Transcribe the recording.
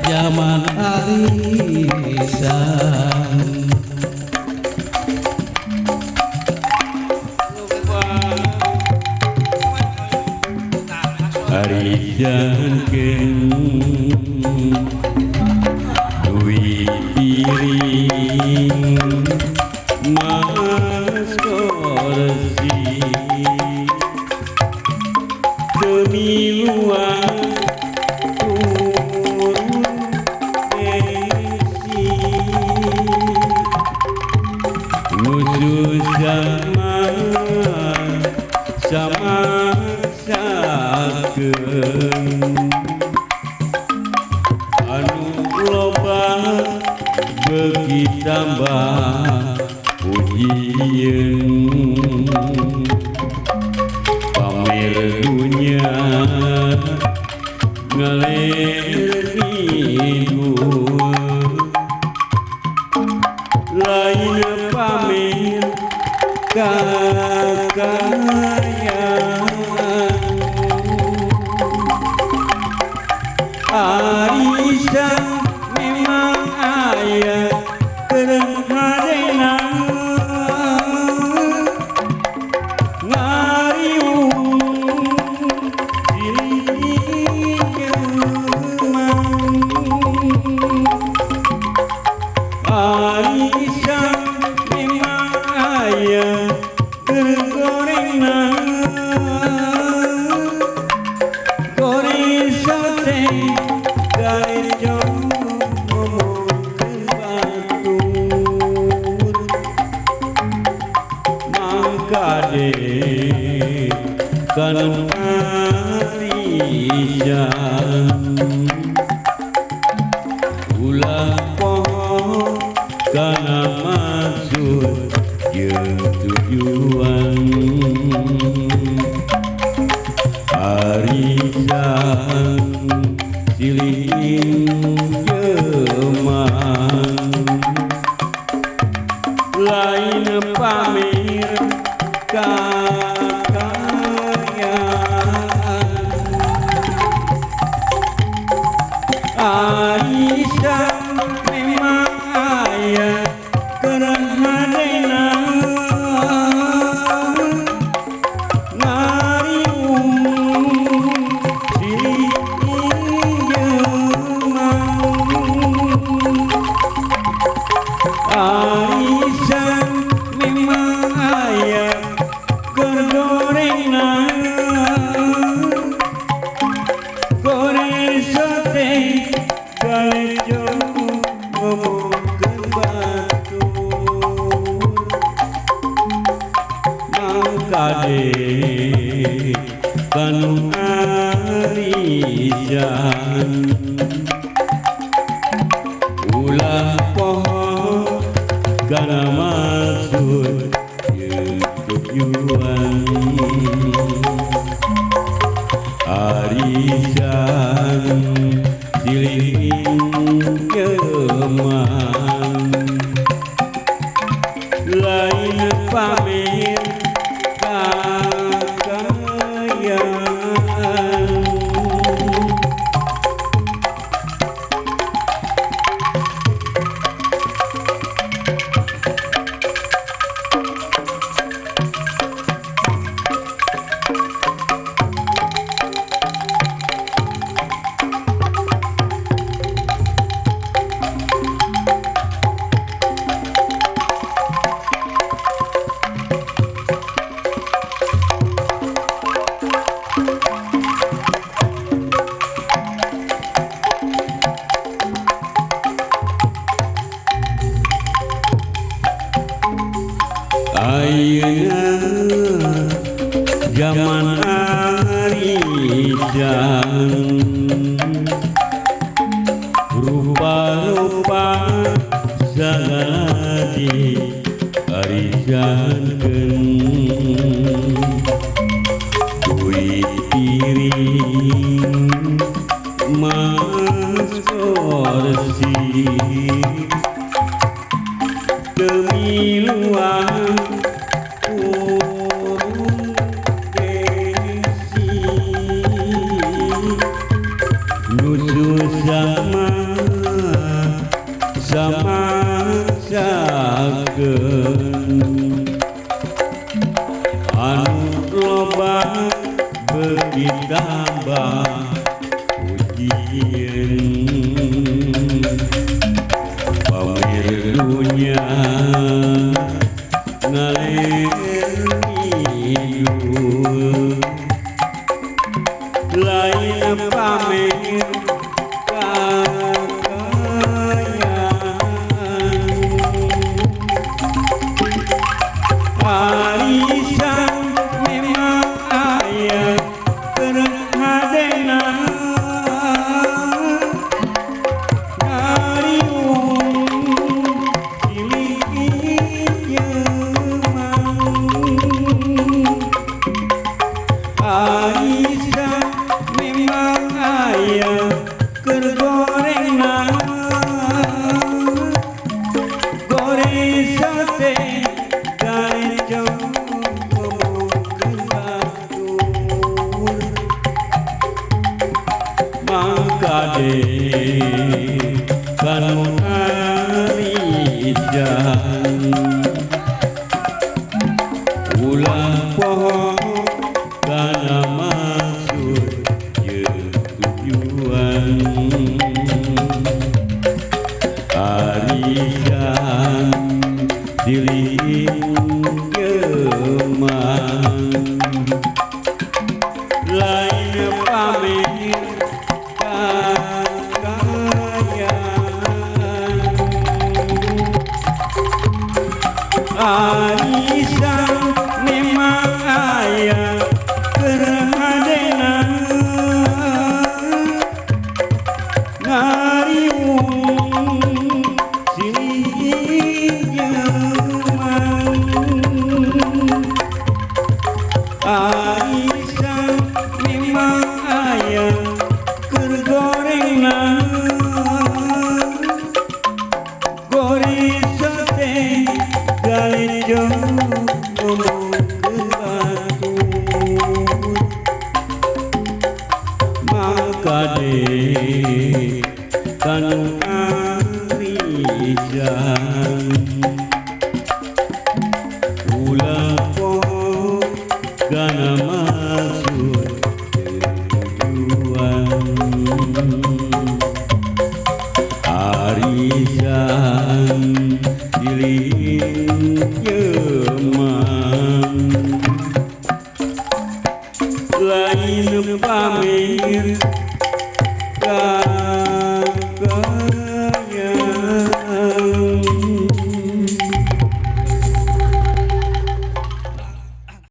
zaman arisan. Arisankeun duit piring mas korsi demi luang turun gengsi musuh sama sama sakeun anu loba beuki tambah pujieun pamer dunya ngaler ngidul lain pamer kakayaan. Arisan memang aya keur hadena ngariung silih jelema. Arisan memang aya keur gorengna goreng sate galecong ngomongkeun batur mangkade kanu arisan ulah poho kana maksud jeung tujuan. Arisan silih injeman lain pamer kakayaan. Arisan memang aya keur hadena ngariung silih injeman. Arisan memang aya keur gorengna goreng sate galecong ngomongkeun batur mangkade kanu arisan ulah poho kana maksud jeung tujuan. Arisan silih injeman lain pamer kakayaan. Ayeuna zaman arisan rupa-rupa sagala di arisankeun duit piring mas korsi demi luang turun gengsi. Nu susah mah samaksakeun anu loba beuki tambah ujieun pamer dunya ngaler ngidul lain pamer kakayaan arisan memang aya keur hadena ngariung silih nyeman arisan memang aya keur gorengna goreng sate galecong ngomongkeun batur mangkade kanu arisan ulah poho kana maksud jeung tujuan arisan silih nyeman lain pamer kakayaan arisan memang aya keur hadena ngariung silih nyeman arisan memang aya keur gorengna goreng sate galecong ngomongkeun batur mangkade kanu arisan ulah poho kana maksud tujuan arisan silih nyeman lain pamer kakayaan.